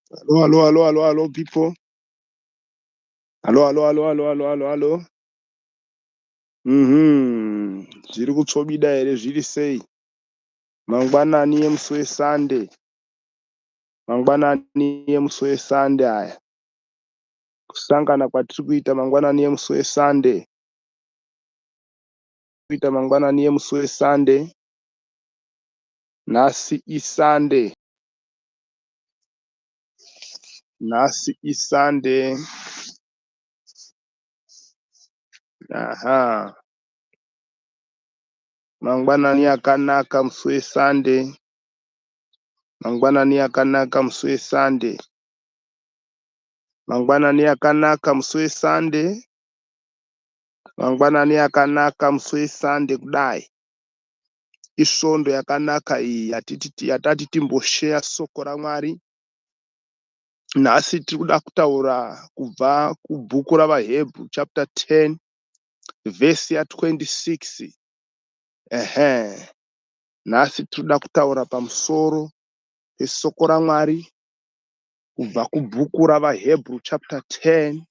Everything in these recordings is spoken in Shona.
Hello, hello, hello, hello, hello, people. Hello, hello, hello, hello, hello, hello, hello. Zviri kutsvobida here zviri sei? Mangwanani emusi weSunday. Mangwanani emusi weSunday aya. Kusangana kwatiri kuita mangwanani emusi weSunday. Kuita mangwanani emusi weSunday. Nhasi iSunday. Nhasi iSunday. Aha. Mangwanani akanaka musi weSunday. Mangwanani akanaka musi weSunday. Mangwanani akanaka musi weSunday. Mangwanani akanaka musi weSunday kudai. Isvondo yakanaka iyi yatati timbosheya soko raMwari. Nhasi tiri kuda kutaura kubva kubhuku ravaHebrew chapter 10 vhesi ya26. Ehe. Nhasi tiri kuda kutaura pamusoro pesoko raMwari kubva kubhuku ravaHebrew chapter 10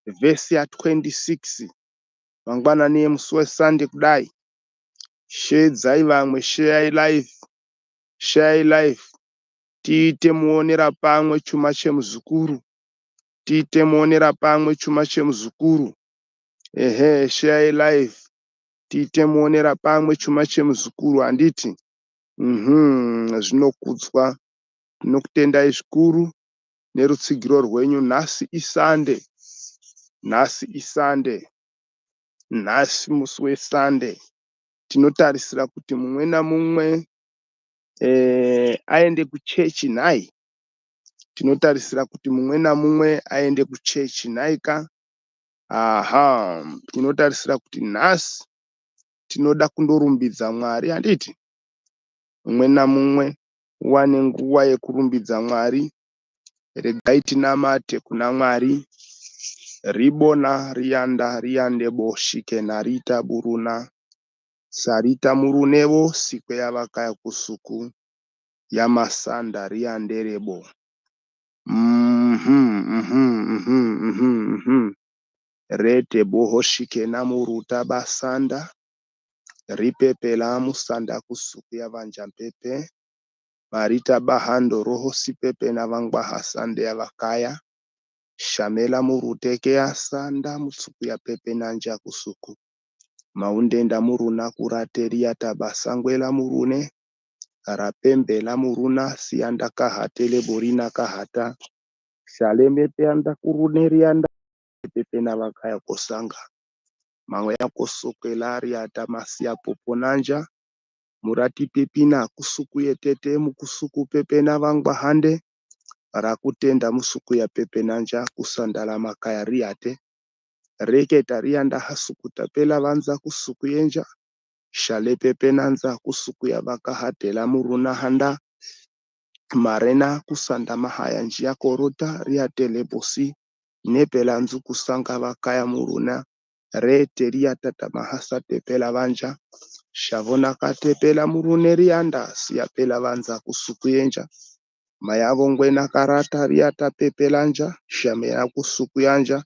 vhesi ya26. Mangwanani emusi weSunday kudai. Sheedzai vamwe, sheyai live, sheyai live. Tiite muonera pamwe chuma chemuzukuru. Tiite muonera pamwe chuma chemuzukuru. Ehe, sheyai live. Tiite muonera pamwe chuma chemuzukuru handiti? Zvinokudzwa. Tinokutendai zvikuru nerutsigiro rwenyu. Nhasi iSunday. Nhasi iSunday. Nhasi musi weSunday. Tinotarisira kuti mumwe namumwe aende kuchechi nhai. Tinotarisira kuti mumwe namumwe aende kuchechi nhaika. Aha, tinotarisira kuti nhasi tinoda kundorumbidza Mwari handiti? Mumwe namumwe uwane nguva yekurumbidza Mwari. Regai tinamate kuna Mwari. Ribona rianda riande boshike narita buruna. Sarita murunevo sikwe yavakaya kusuku yamasanda rianderebo. Rete bohoshike namuruta basanda. Ripepela musanda kusuku yavanjampepe. Marita bahando roho sipepe navangwaha sande yavakaya. Shamela muruteke asanda mutsuku ya pepe nanja kusuku. Maundenda muruna kurateria tabasangwela murune. Rapembela muruna sianda kahatele borina kahata. Shaleme peanda kurune rianda pepe navakaya kosanga. Mawea kosokela riata masia poponanja. Murati pepina kusuku yetete mukusuku pepe navangwa hande. Rakutenda musuku ya pepe nanja kusandala makaya riate. Reketa rianda hasuku tapela vanza kusuku yenja. Shale pepe nanza kusuku ya vakahatela muruna handa. Marena kusanda mahaya njia korota riatele bosi. Nepela nzu kusanga vakaya muruna. Rete riatata mahasa tepela vanja. Shavona katepela murune rianda siyapela vanza kusuku yenja. Mayavo ngwena karata riata pepelanja. Shamea kusuku yanja.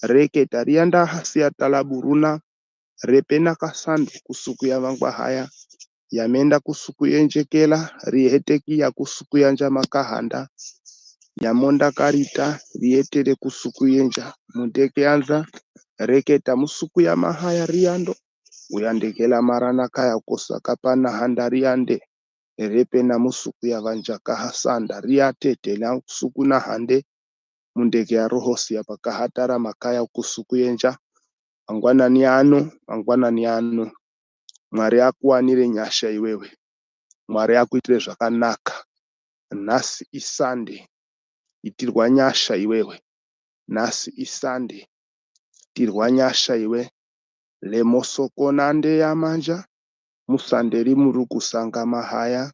Reketa rianda hasiatala buruna. Repena kasando kusuku ya vangwa haya. Yamenda kusuku yenjekela. Riheteki ya kusuku yanja makahanda. Yamonda karita rietere kusuku yenja. Mundeke anza. Reketa musuku ya mahaya riando. Uyandekela marana kaya kosaka pana handa riande. Repena musuku ya vanja kahasanda. Riatete na kusuku na hande. Mundeke ya rohosi ya pakahatara makaya kusuku yenja. Mangwanani ano, mangwanani ano. Mwari akuwanire nyasha iwewe. Mwari akuitire zvakanaka. Nhasi iSunday. Itirwa nyasha iwewe. Nhasi iSunday. Itirwa nyasha iwe. Lemosokonande yamanja. Musanderi muri kusanga mahaya.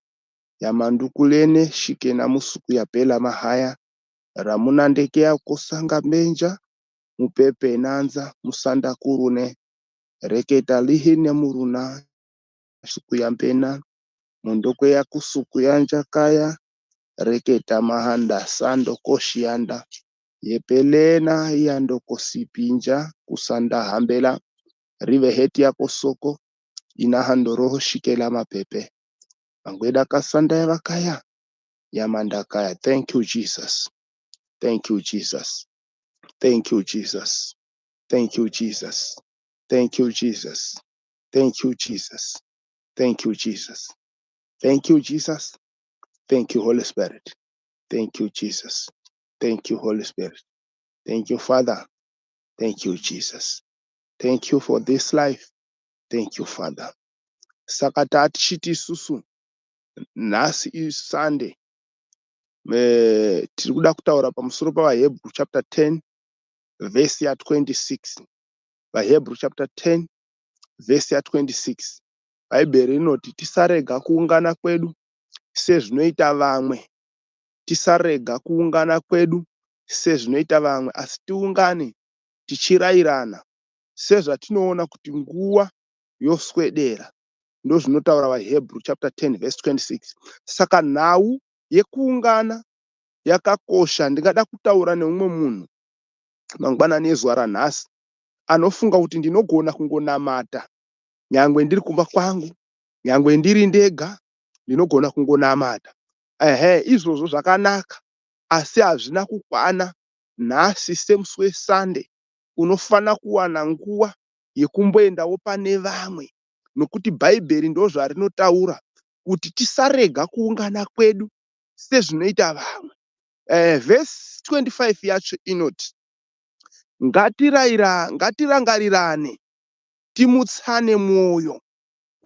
Yamandukulene shikena musuku yapela mahaya. Ramunandekea kusanga mbenja. Mupepe nanza musanda kurune. Reketa lihine muruna. Suku ya mpena. Mondoko ya kusuku ya njakaya. Reketa mahanda sando koshianda yepelena yando kosipinja kusanda hambela riveheti yako soko inahando roho shikela mapepe mangweda kasanda yavakaya yamandakaya. Thank you, Jesus. Thank you, Jesus. Thank you, Jesus. Thank you, Jesus. Thank you, Jesus. Thank you, Jesus. Thank you, Jesus. Thank you, Jesus. Thank you, Holy Spirit. Thank you, Jesus. Thank you, Holy Spirit. Thank you, Father. Thank you, Jesus. Thank you for this life. Thank you, Father. Saka tatichiti isusu nhasi iSunday, tiri kuda kutaura pamusoro pavaHebrew chapter 10 vhesi ya26. VaHebrew chapter 10 vhesi ya26. Bhaibheri rinoti tisarega kuungana kwedu sezvinoita vamwe. Tisarega kuungana kwedu sezvinoita vamwe, asi tiungane tichirayirana sezvatinoona kuti nguva yoswedera. Ndozvinotaura vaHebrew chapter 10 verse 26. Saka nhau yekuungana yakakosha. Ndingada kutaura neumwe munhu mangwanani ezuva ranhasi anofunga kuti ndinogona kungonamata nyangwe ndiri kumba kwangu, nyangwe ndiri ndega, ndinogona kungonamata. Ehe, izvozvo zvakanaka, asi hazvina kukwana. Nhasi semusi weSunday unofana kuwana nguva yekumboendawo pane vamwe, nokuti Bhaibheri ndozvarinotaura kuti tisarega kuungana kwedu sezvinoita vamwe. Vhesi 25 yacho inoti ngatirangarirane timutsane mwoyo.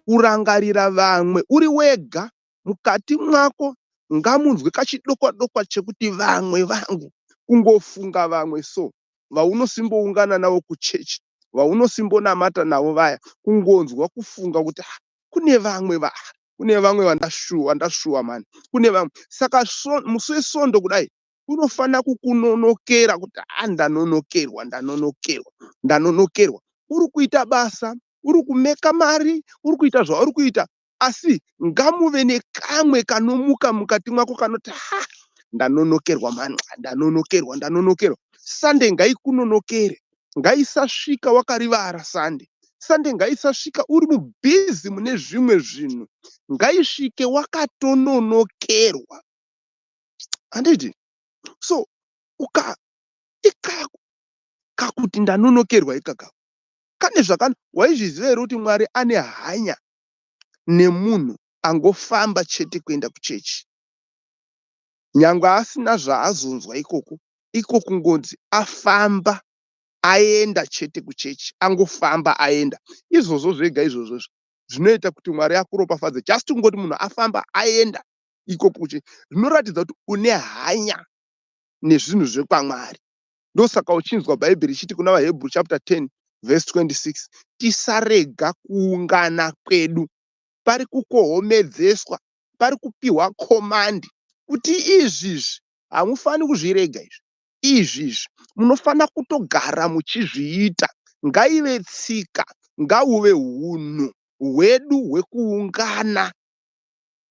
Kurangarira vamwe uri wega mukati mwako ngamunzwe kachidokwa dokwa chekuti vamwe vangu, kungofunga vamwe so vaunosimboungana navo kuchechi, vaunosimbonamata navo vaya, kungonzwa kufunga kuti ah, kune vamwe va kune vamwe vandashuwa vandashuwa mani, kune vamwe. Saka so, musi weSondo kudai unofanira kukunonokera kuti ah, ndanonokerwa, ndanonokerwa, ndanonokerwa. Uri kuita basa, uri kumeka mari, uri kuita zvauri kuita, asi ngamuve nekamwe kanomuka mukati mwako kanoti ha, ndanonokerwa mani, ndanonokerwa, ndanonokerwa. Sunday ngaikunonokere, ngaisasvika wakarivara Sunday. Sunday ngaisasvika uri mubhizi mune zvimwe zvinhu, ngaisvike wakatononokerwa, handiti? So uka ikako kakuti ndanonokerwa ikaka kane zvakana. Waizviziva here kuti Mwari ane hanya nemunhu angofamba chete kuenda kuchechi, nyangwe asina zvaazonzwa ikoko? Iko kungonzi afamba aenda chete kuchechi, angofamba aenda, izvozvo zvega izvozvozvo zvinoita kuti Mwari akuropafadze. Just kungoti munhu afamba aenda ikoko kuchechi zvinoratidza kuti une hanya nezvinhu zvekwaMwari. Ndosaka uchinzwa Bhaibheri ichiti kuna vaHebrew chapter 10 verse 26, tisarega kuungana kwedu. Pari kukohomedzeswa, pari kupiwa command kuti izvizvi hamufani kuzvirega, izvi izvizvi munofanira kutogara muchizviita. Ngaive tsika, ngauve hunhu hwedu hwekuungana.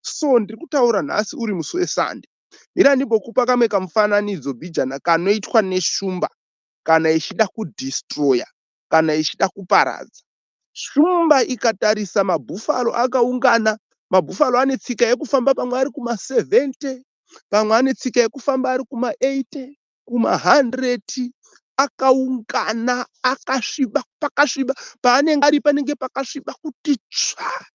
So ndiri kutaura nhasi uri musi weSunday. Mira ndimbokupa kamwe kamufananidzo bhijana kanoitwa neshumba kana ichida kudestroya, kana ichida kuparadza. Shumba ikatarisa mabuffalo akaungana, mabuffalo ane tsika yekufamba pamwe ari kuma70, pamwe ane tsika yekufamba ari kuma80, kuma100, akaungana akasviba, pakasviba paanenge ari panenge pakasviba kuti tsva,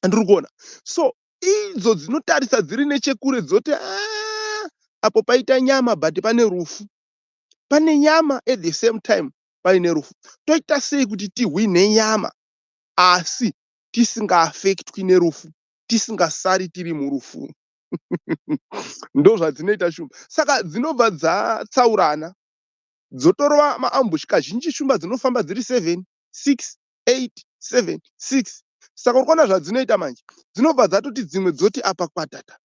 ndiri kuona. So idzo dzinotarisa dziri nechekure dzoti, "Ah, apo paita nyama, but pane rufu, pane nyama, at the same time paine rufu. Toita sei kuti tihwine nyama asi tisingaafektwi nerufu, tisingasari tiri murufu?" Ndo zvadzinoita shumba. Saka dzinobva dzatsaurana, dzotorova maambush. Kazhinji shumba dzinofamba dziri 7, 6, 8, 7, 6. Saka uri kuona zvadzinoita manje, dzinobva dzatoti dzimwe dzoti apa kwatata,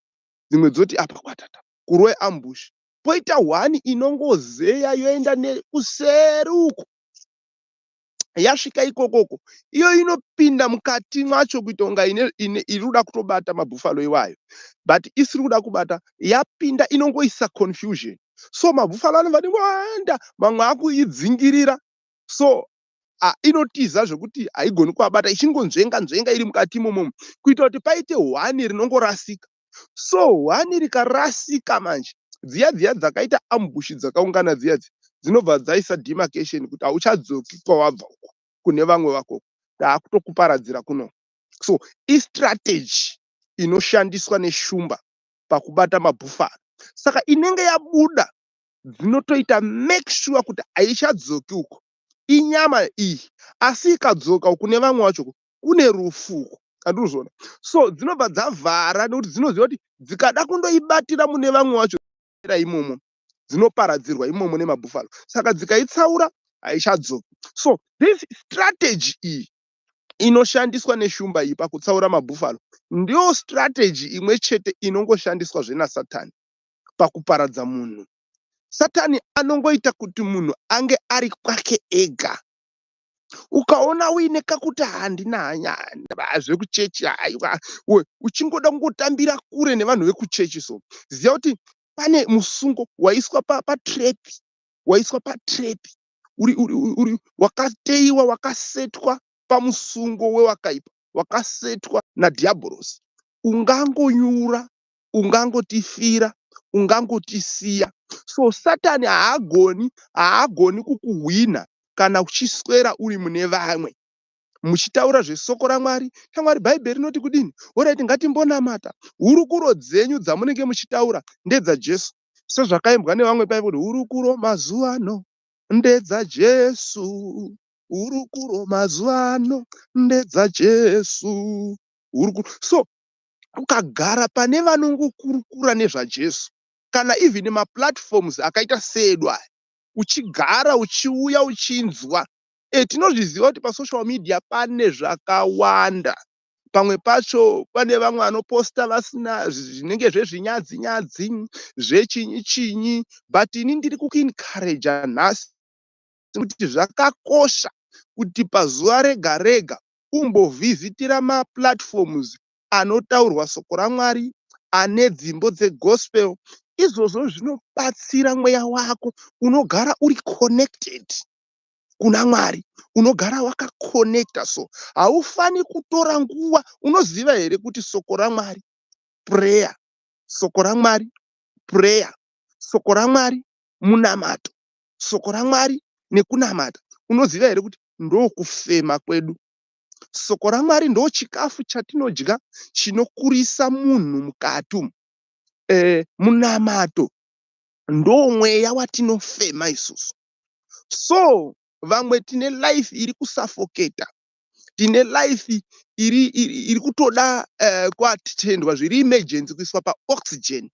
dzimwe dzoti apa kwatata, kurove ambush. Poita hwani inongozeya yoenda nekuseri uko. Yasvika ikokoko, iyo inopinda mukati mwacho kuita kunga iri kuda kutobata mabuffalo iwayo, but isiri kuda kubata. Yapinda, inongoisa confusion, so mabuffalo anobva wanda, mamwe akuidzingirira. So inotiza zvekuti haigoni kuabata, ichingonzvenga nzvenga iri mukati imomomo kuita kuti paite hwani rinongorasika. So hwani rikarasika manje, dziya dziya dzakaita ambush, dzakaungana dziya dziya, dzinobva dzaisa demarcation kuti hauchadzoki kwawabva uko kune vamwe vako, taakutokuparadzira kuno. So istrategy inoshandiswa neshumba pakubata mabuffalo. Saka inenge yabuda, dzinotoita make sure kuti haichadzoki uko, inyama iyi. Asi ikadzoka kune vamwe vacho, kune rufu uko, andikuzviona. So dzinobva dzavhara nekuti dzinoziva kuti dzikada kundoibatira mune vamwe vacho imomo, dzinoparadzirwa imomo nemabuffalo. Saka dzikaitsaura, haichadzoki. So this strategy iyi inoshandiswa neshumba iyi pakutsaura mabuffalo ndiyo strategy imwe chete inongoshandiswazve naSatani pakuparadza munhu. Satani anongoita kuti munhu ange ari kwake ega. Ukaona uine kakuti handina hanya zvekuchechi, haiwa, uchingoda kungotambira kure nevanhu vekuchechi, so ziva kuti pane musungo waiswa patrap, waiswa patrap, uri wakateiwa, wakasetwa pamusungo wewakaipa, wakasetwa nadhiabhorosi. Ungangonyura, ungangotifira, ungangotisiya. So Satani haagoni kukuhwina kana uchiswera uri mune vamwe muchitaura zvesoko raMwari. Shamwari, Bhaibheri rinoti kudini? Alright, ngatimbonamata. Hurukuro dzenyu dzamunenge muchitaura ndedzaJesu, sezvakaimbwa nevamwe paipo kuti hurukuro mazuva ano ndedzaJesu, hurukuro mazuva ano ndedzaJesu, hurukuro. So ukagara pane vanongokurukura nezvaJesu, kana even maplatforms akaita seedu aya, uchigara uchiuya uchinzwa, tinozviziva kuti pasocial media pane zvakawanda. Pamwe pacho pane vamwe vanoposta vasina zvinenge zvezvinyadzi nyadzi, zvechinyi chinyi, but ini ndiri kukuencourager nhasi kuti zvakakosha kuti pazuva rega rega umbovhizitira maplatforms anotaurwa soko raMwari, ane dzimbo dzegospel. Izvozvo zvinobatsira mweya wako, unogara uri connected kuna Mwari, unogara wakakonekta. So haufani kutora nguva. Unoziva here kuti soko raMwari, prayer, soko raMwari, prayer, soko raMwari, munamato, soko raMwari nekunamata, unoziva here kuti ndokufema kwedu? Soko raMwari ndo chikafu chatinodya chinokurisa munhu mukati umu. Munamato ndo mweya watinofema isusu. So vamwe tine life iri kusuffocata, tine life iri kutoda kuatendwa zviri emergency, kuiswa paoxygen.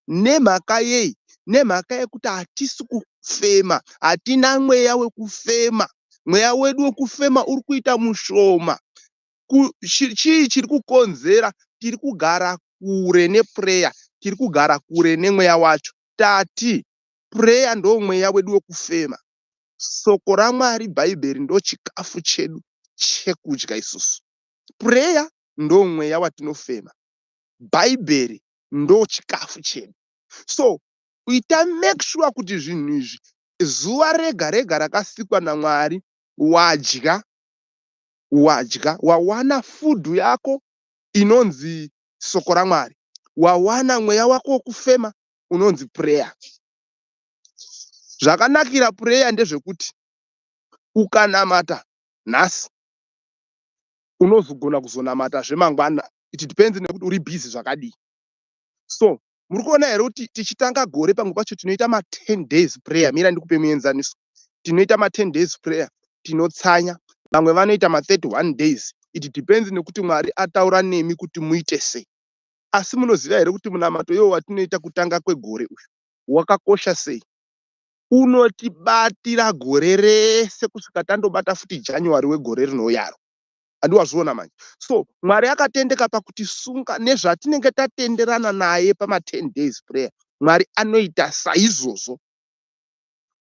Nemhaka yei? Nemhaka yekuti hatisi kufema, hatina mweya wekufema. Mweya wedu wekufema uri kuita mushoma. Chii chiri kukonzera? Tiri kugara kure neprayer, tiri kugara kure nemweya wacho. Tati prayer ndo mweya wedu wekufema, soko raMwari, Bhaibheri, ndo chikafu chedu chekudya isusu. Prayer ndo mweya watinofema, Bhaibheri ndo chikafu chedu. So ita make sure kuti zvinhu izvi zuva rega rega rakasikwa naMwari wadya, wadya, wawana food yako inonzi soko raMwari, wawana mweya wako wokufema unonzi prayer. Zvakanakira prayer ndezvekuti ukanamata nhasi, unozogona kuzonamata zvemangwana. It depends nekuti uri busy zvakadii. So muri kuona here kuti tichitanga gore, pamwe pacho tinoita ma10 days prayer? Mira ndikupe muenzaniso. Tinoita ma10 days prayer, tinotsanya. Vamwe vanoita ma31 days. It depends nekuti Mwari ataura nemi kuti muite sei. Asi munoziva here kuti munamato iwo watinoita kutanga kwegore uyu wakakosha sei? Unotibatira gore rese kusvika tandobata futi January wegore rinouyaro. Handiwazviona manje? So Mwari akatendeka pakutisunga nezvatinenge tatenderana naye pama10 days prayer. Mwari anoita saizvozvo.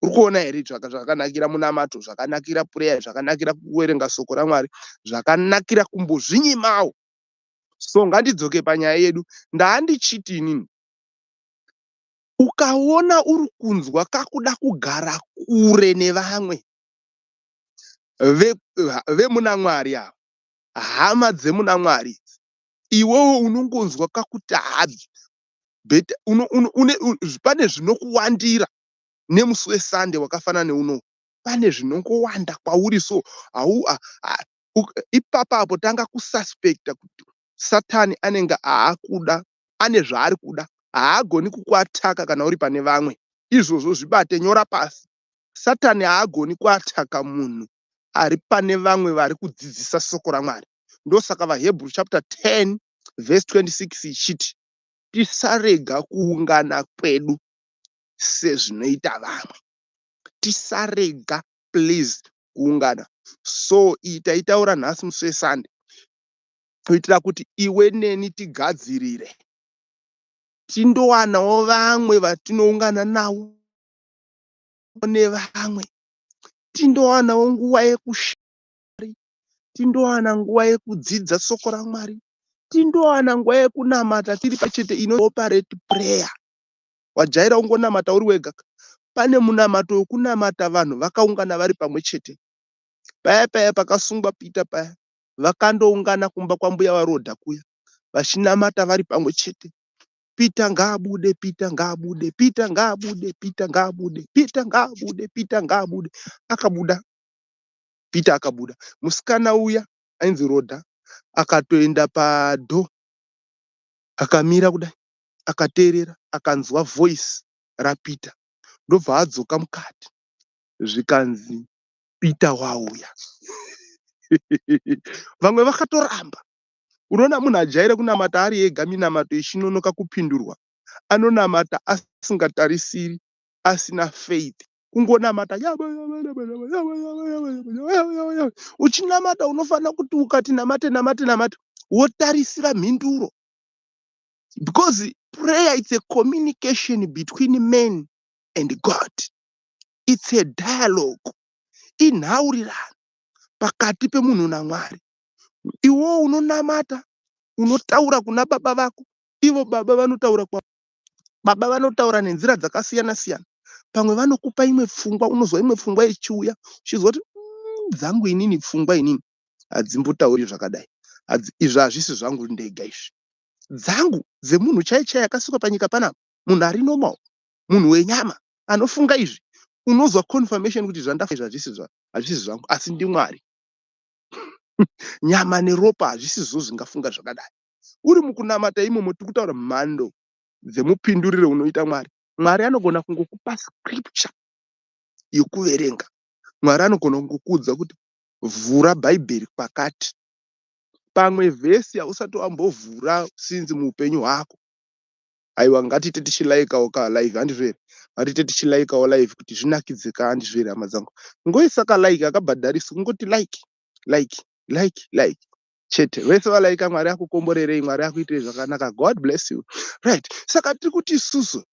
Uri kuona here zvakanakira munamato, zvakanakira prayer, zvakanakira kuverenga soko raMwari, zvakanakira kumbozvinyimawo? So ngandidzoke panyaya yedu. Ndaandichiti inini, ukaona uri kunzwa kakuda kugara kure nevamwe vemuna Mwari ava, hama dzemuna Mwari, iwewe unongonzwa kakuti habvi better pane zvinokuwandira nemusi weSunday wakafanana neunowu, pane zvinongowanda kwauri. So ipapapo tanga kususpecta kuti Satani anenge aakuda, ane zvaari kuda. Haagoni kukuataka kana uri pane vamwe. Izvozvo zvibate, nyora pasi. Satani haagoni kuataka munhu ari pane vamwe vari kudzidzisa soko raMwari. Ndosaka vaHebrew chapter 10 verse 26 ichiti tisarega kuungana kwedu sezvinoita vamwe. Tisarega, please, kuungana. So iyi taitaura nhasi musi weSunday kuitira kuti iwe neni tigadzirire, tindowanawo vamwe vatinoungana navo nevamwe, tindowanawo nguva yekushari, tindowana nguva yekudzidza soko raMwari, tindowana nguva yekunamata tiri pachete, inocorporate prayer. Wajaira kungonamata uri wega. Pane munamato wekunamata vanhu vakaungana vari pamwe chete. Paya paya pakasungwa Peter paya, vakandoungana kumba kwambuya vaRodha kuya, vachinamata vari pamwe chete. Peter ngaabude, Peter ngaabude, Peter ngaabude, Peter ngaabude, Peter ngaabude, Peter ngaabude. Akabuda Peter, akabuda. Musikana uya ainzi Rodha akatoenda padoor, akamira kudai, akateerera, akanzwa voice raPeter, ndobva adzoka mukati. Zvikanzi Peter wauya. Vamwe vakatoramba. Unoona munhu ajaire kunamata ari ega, minamato ichinonoka kupindurwa, anonamata asingatarisiri, asina faith, kungonamata. Uchinamata unofanira kuti ukati namate, namate, namate, wotarisira mhinduro, because prayer, it's a communication between man and God. It's a dialogue, inhaurirano pakati pemunhu naMwari. Iwewo unonamata, unotaura kuna baba vako, ivo baba vanotaura kwa baba. Vanotaura nenzira dzakasiyana siyana. Pamwe vanokupa imwe pfungwa, unozwa imwe pfungwa ichiuya, uchizwa kuti dzangu inini pfungwa inini hadzimbotauri zvakadai. Izvi hazvisi zvangu ndega, izvi dzangu dzemunhu chai chai akasikwa panyika panapa, munhu ari normal, munhu wenyama anofunga izvi. Unozwa confirmation kuti zvandafunga izvi hazvisi zvangu, asi ndiMwari. Nyama neropa hazvisizvo zvingafunga zvakadai. Uri mukunamata imomo, tiri kutaura mhando dzemupinduriro unoita Mwari. Mwari anogona kungokupa scripture yekuverenga. Mwari anogona kungokuudza kuti vhura Bhaibheri kwakati, pamwe vhesi hausati wambovhura sinzi muupenyu hwako. Aiwa, ngatiite tichilaikawo ka live, handizvo here? Ngatiite tichilaikawo live kuti zvinakidze ka, handizvo here, hama dzangu? Ngoisa ka like, akabhadharisi, kungoti like, like, like, like chete. Vese valaika, Mwari akukomborerei, Mwari akuitirei zvakanaka. God bless you. Right, saka tiri kuti isusu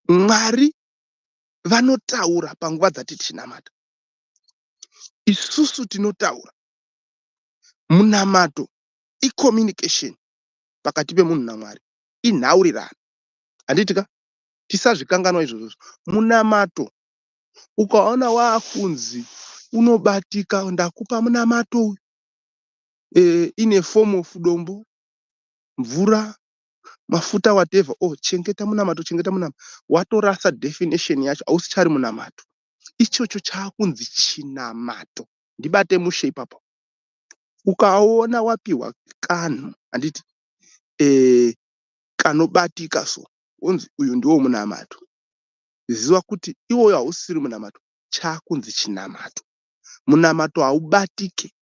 Mwari vanotaura panguva dzati tichinamata. Isusu tinotaura. Munamato icommunication pakati pemunhu naMwari, inhaurirano, handiti ka? Tisazvikanganwa izvozvo. Munamato ukaona waakunzi unobatika, ndakupa munamato uyu ine form of dombo, mvura, mafuta, whatever, oh, chengeta munamato, chengeta munamato, watorasa definition yacho. Hausichari munamato, ichocho chaakunzi chinamato. Ndibate mushe ipapo. Ukaona wapiwa kanhu, handiti, kanobatika, so unzi uyu ndiwo munamato, ziva kuti iwoyo hausiri munamato, chaakunzi chinamato. Munamato haubatike,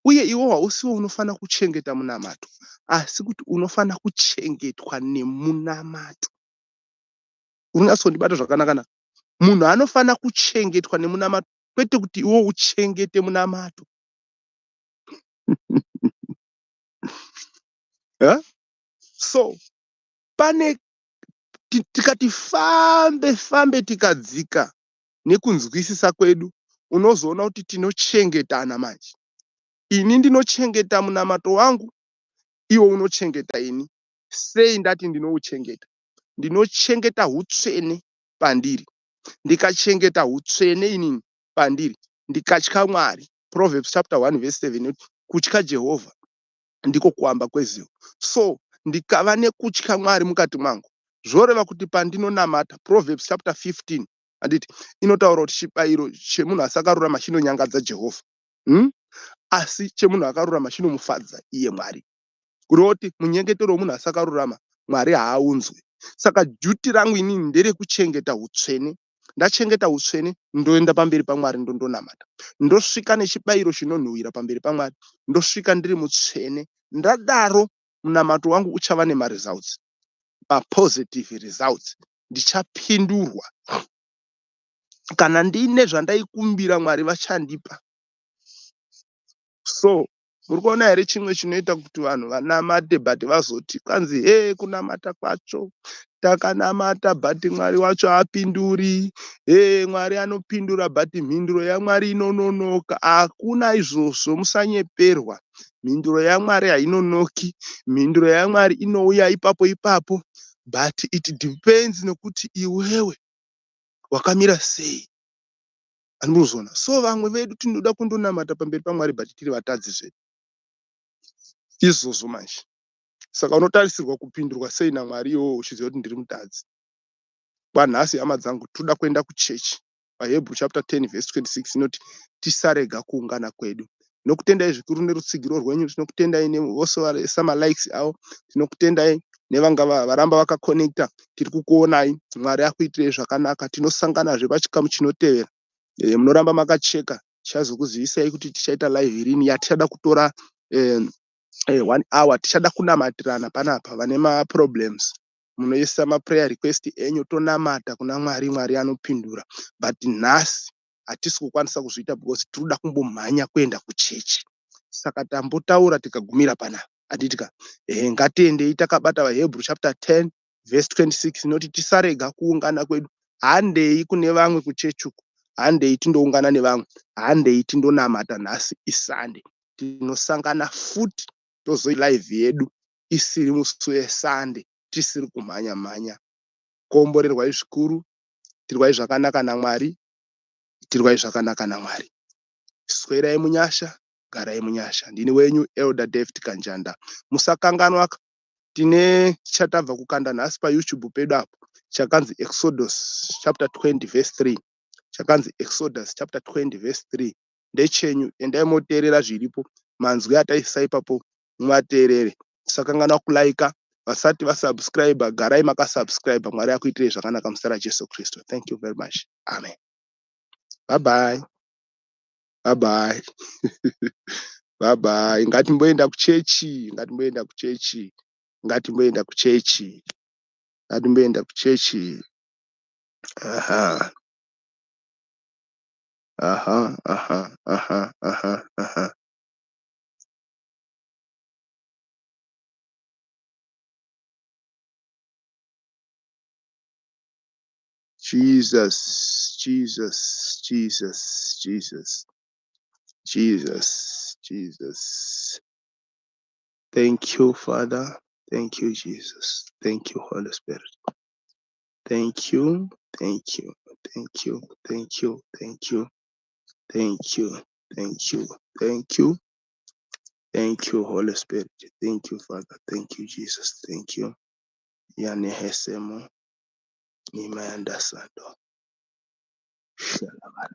uye iwo hausiwo unofanira kuchengeta munamato, asi kuti unofanira kuchengetwa nemunamato. Unonyatsondibata zvakanaka naka? Munhu anofanira kuchengetwa nemunamato, kwete kuti iwo uchengete munamato. Huh? So Pane tikati fambe fambe tikadzika nekunzwisisa kwedu, unozoona kuti tinochengetana manje. Ini ndinochengeta munamato wangu, iwe unochengeta ini. Sei ndati ndinouchengeta? Ndinochengeta utsvene pandiri. Ndikachengeta utsvene inini pandiri, ndikatya Mwari. Proverbs chapter 1 verse 7 inoti kutya Jehovha ndiko kuamba kwezivo. So ndikava nekutya Mwari mukati mangu, zvoreva kuti pandinonamata, Proverbs chapter 15, handiti, inotaura kuti chibayiro chemunhu asakarurama chinonyangadza Jehovha, Asi chemunhu akarurama chinomufadza iye Mwari. Kureva kuti munyengetero wemunhu asakarurama Mwari haaunzwi. Saka duty rangu inini nderekuchengeta utsvene. Ndachengeta utsvene, ndoenda pamberi paMwari, ndondonamata, ndosvika nechibayiro chinonhuhwira pamberi paMwari, ndosvika ndiri mutsvene. Ndadaro munamato wangu uchava nemaresults, mapositive results. Ndichapindurwa. Kana ndine zvandaikumbira, Mwari vachandipa. So muri kuona here chimwe chinoita kuti vanhu vanamate but vazoti kwanzi he kunamata kwacho takanamata but Mwari wacho haapinduri, he Mwari anopindura but mhinduro yaMwari inononoka? Hakuna izvozvo, musanyeperwa. Mhinduro yaMwari hainonoki. Mhinduro yaMwari inouya ipapo ipapo, but it depends nekuti iwewe wakamira sei. Andimuzona. So vamwe vedu tinoda kundonamata pamberi paMwari but tiri vatadzi zvedu izvozvo manje. Saka unotarisirwa kupindurwa sei naMwari iwowo uchiziva kuti ndiri mutadzi? Kwanhasi, hama dzangu, toda kuenda kuchechi. PaHebrew chapter 10 verse 26 inoti tisarega kuungana kwedu. Tinokutendai zvikuru nerutsigiro rwenyu. Tinokutendai nevose vaisa malikes avo. Tinokutendai nevanga varamba vakakonekta. Tiri kukuonai. Mwari akuitirei zvakanaka. Tinosanganazve pachikamu chinotevera. Munoramba makacheka. Tichazokuzivisai kuti tichaita live rini yatichada kutora 1 hour. Tichada kunamatirana panapa. Vane maproblems munoisa maprayer request enyu, tonamata kuna Mwari. Mwari anopindura. But nhasi hatisi kukwanisa kuzviita because tiri kuda kumbomhanya kuenda kuchechi. Saka tambotaura tikagumira panapa, handiti ka? Ehe, ngatiendei takabata vaHebrew chapter 10 verse 26 inoti tisarega kuungana kwedu. Handei kune vamwe kuchechi uku, handei tindoungana nevamwe, handei tindonamata. Nhasi iSunday. Tinosangana futi tozoi live yedu isiri musi weSunday, tisiri kumhanya mhanya. Komborerwai zvikuru. Tirwai zvakanaka naMwari. Tirwai zvakanaka naMwari. Swerai munyasha, garai munyasha. Ndini wenyu Elder David Kanjanda. Musakanganwa, tine chatabva kukanda nhasi paYouTube pedu apo chakanzi Exodus chapter 20 verse 3. Chakanzi Exodus chapter 20 verse 3 ndechenyu. Endai moteerera zviripo, manzwi ataisa ipapo muvateerere. Musakanganwa kulaika. Vasati vasubscribe, garai makasubscribe. Mwari akuitirei zvakanaka muzita raJesu Kristu. Thank you very much. Amen. Bye bye, bye bye, bye bye. Ngatimboenda kuchechi, ngatimboenda kuchechi, ngatimboenda kuchechi, ngatimboenda kuchechi. Aha, aha, aha, aha, aha, aha. Jesus, Jesus, Jesus, Jesus, Jesus, Jesus. Thank you, Father. Thank you, Jesus. Thank you, Holy Spirit. Thank you, thank you, thank you, thank you, thank you, thank you, thank you, thank you, thank you, Holy Spirit. Thank you, Father. Thank you, Jesus. Thank you. Yanehesemo nimayanda sando. Shalabara.